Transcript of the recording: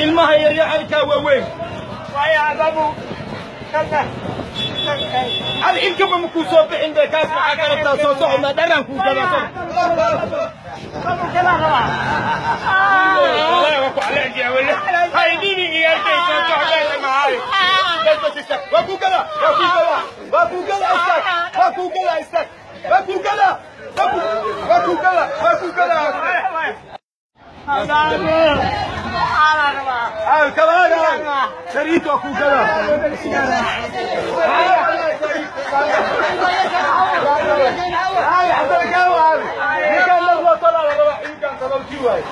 Ilmaha yaryar halkaa waa weyn. Hal ilkaba ma kuu soo bixin bay kaas maxaa ka rabtaa soo socodnaa dharaan kuu gadaa soo. Waa kuu gadaa, waa kuu gadaa, waa kuu gadaa istaag, waa kuu gadaa istaag, waa kuu gadaa, waa kuu gadaa, waa kuu gadaa. شريط اكو كذا هاي حتى كانوا هذه كان لغوه طلع على كان طلع جواي